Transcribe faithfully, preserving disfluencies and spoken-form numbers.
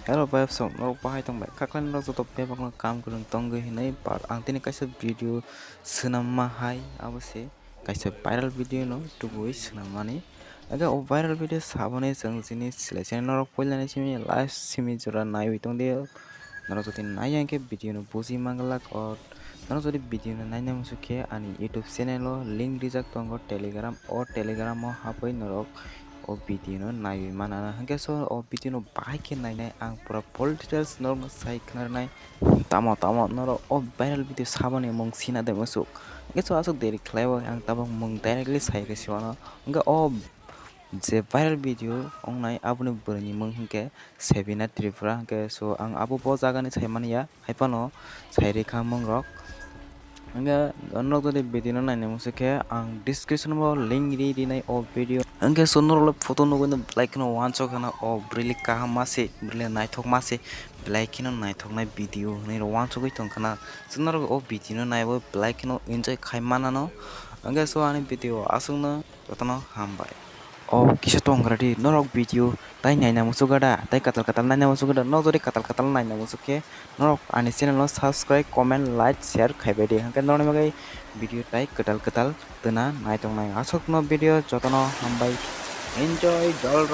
Hello, bhai, so norok bahai tong bai? Khaklai norok joto bebakno kam kwrwng tongwi hinwi, but ang tini kaisa video swnamma hai, abo se kaisa viral video no tubui swnammani. Aga o viral video saboni chwng chini silai chini norok puilani simi live simi jora naiwi tongdi. Norok jodi naiya hwnkhe video no buji manglak, or norok jodi video no naina muchuk khe ani YouTube channel o link rijak tongo Telegram, o Telegram o hapwi norok o video no naiwi manana. Hwnkhe so o video no bahai khe nainai ang pura full details norokno sai khwnarnai. Tamo tamo norok o viral video saboni mung sina de muchuk. Hwnkhe so aswk deri khlaiwi ang tabuk mung directly sai rw si mano. Hwnkhe o je viral video wngnai aboni bwrwini mung hwnkhe Sabina Tripura, hwnkhe so ang abo bo jagani saimani ya, haiphano sai rikha mungrok. Hwnkhe norok jodi video no naina muchuk khe ang description o link ri rinai o video. Hwnkhe so norok le photo nugwi no belai kheno uansuk kheno o bwrwi le kaham ma se, bwrwi le naithok ma se, belai kheno naithoknai video hinwi rw uansugwi tong khna. So norok o video no naiwi belai kheno enjoy khai manano. Hwnkhe so ani video aswkno jotono hambai. O kisa tong gra di, norok video tai naina muchuk da, tai katal katal naina muchuk da, norok jodi katal katal naina muchuk khe norok ani channel no subscribe, comment, like, share khaibai di, hwnkhe norokni bagwi video tai kwtal kwtal twna naitongnai. Aswkno video jotono hambai, enjoy dol.